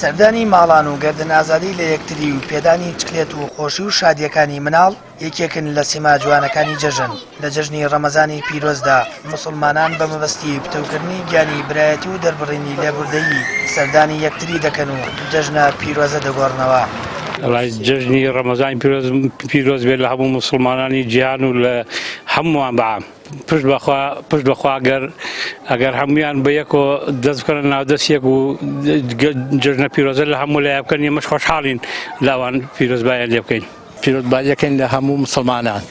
سەردانی ماڵان و گەردن ئازادی لە یەکتری و پێدانی چکلێت و خۆشی و شادییەکانی مناڵ یەکێکن لە سیما جوانەکانی جەژن. لە جەژنی ڕەمەزانی پیرۆزدا موسڵمانان بە مەبەستی پتەوکردنی گیانی برایەتی و دەربڕینی لێبوردەیی سەردانی یەکتری دەکەن و جەژنە پیرۆزە دەگۆڕنەوە. جەژنی ڕەمەزانی پیرۆز بێت لە هەموو موسڵمانانی جیهان و لە هەمووان بە عام. پشت بەخوا پشت بەخوا گەر ئەگەر هەمویان بە یەکۆ دەست بکەنە ناو دەست یەک و جەژنە پیرۆزە لە هەموو لایە بکەن ئێمەش خۆشحاڵین لاوان پیرۆزبایان لێ بکەین. پیرۆزباییەکەین لە هەموو مسلمانان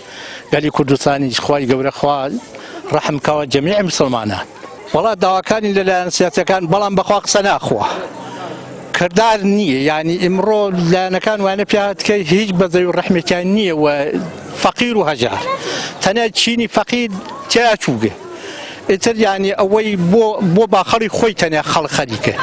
گەلی کوردستانیش خوای گەورە خوا ڕەحم کاوە جەمیع مسلمانان. وەڵا داواکانی لە لایەن سیاسیەکان بەڵام بەخوا قسە ناخوا کردار نییە یعنی ئیمڕۆ لایەنەکان وانە پیاتکە هیچ بەزەی و ڕەحمێکیان نییە و فەقیر و هەژار تەنیا چینی فەقیر تیا چووگە ئیتر یعنی ئەوەی بۆ بۆ باخەڵی خۆی تەنیا خەڵک خەریکە.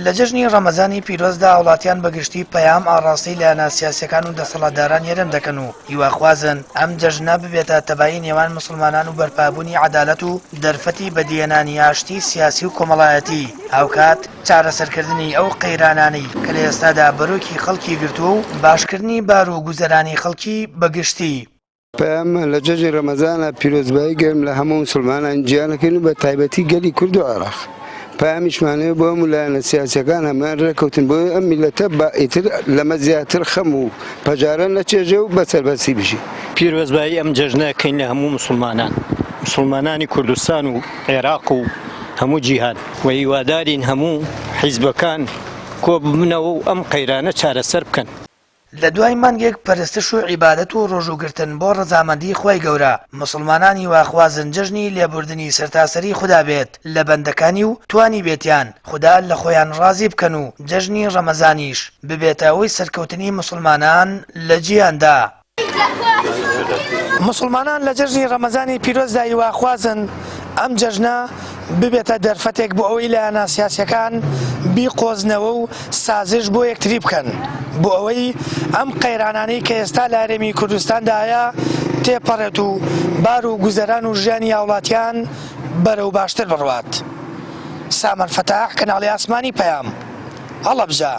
لە جەژنی ڕەمەزانی پیرۆزدا هاوڵاتیان بە گشتی پەیام ئاڕاستەی لایەنە سیاسیەکان و دەسەڵاتدارانی هەرێم دەکەن و هیواخوازن ئەم جەژنە ببێتە تەبایی نێوان موسڵمانان و بەرپابوونی عەدالەت و دەرفەتی بەدیهێنانی ئاشتی سیاسی و کۆمەڵایەتی، هاوکات چارەسەرکردنی ئەو قەیرانانەی کە لە ئێستادا بەرۆکی خەڵکی گرتووە و باشکردنی بار و گوزەرانی خەڵکی بە گشتی. پەیاممان لە جەژنی ڕەمەزانە پیرۆزبایی گەرم لە هەموو موسڵمانان جیهان ئەکەین و بە تایبەتی گەلی کورد و عێراق. پەیامیشمان هەیە بۆ هەموو لایەنە سیاسیەکان هەموویان ڕێککەوتن بۆ ئەم میللەتە با ئیتر لەمە زیاتر خەم و پەژارە نەچێژێ و بە سەربەستی بژی. پیرۆزبایی ئەم جەژنە ئەکەین لە هەموو موسڵمانان، موسڵمانانی کوردستان و عێراق و هەموو جیهان و هیوادارین هەموو حیزبەکان کۆببنەوە و ئەم قەیرانە چارەسەر بکەن. لە دوای مانگێک پەرستش و عیبادەت و ڕۆژووگرتن بۆ ڕەزامەندی خوای گەورە، موسڵمانان هیواخوازن جەژنی لێبوردنی سەرتاسەری خودا بێت لە بەندەکانی و توانیبێتیان خودا لە خۆیان ڕازی بکەن و جەژنی ڕەمەزانیش ببێتە هۆی سەرکەوتنی موسڵمانان لە جیهاندا. موسڵمانان لە جەژنی ڕەمەزانی پیرۆزدا هیواخوازن ئەم جەژنە ببێتە دەرفەتێک بۆ ئەوەی لایەنە سیاسیەکان بیقۆزنەوە و سازش بۆ یەکتری بکەن بۆ ئەوەی ئەم قەیرانانەی کە ئێستا لە هەرێمی کوردستاندا هەیە تێپەڕێت و بار و گوزەران و ژیانی هاوڵاتیان بەرەو باشتر بڕوات. سامان فەتاح، کەناڵی ئاسمانی پەیام، هەڵەبجە.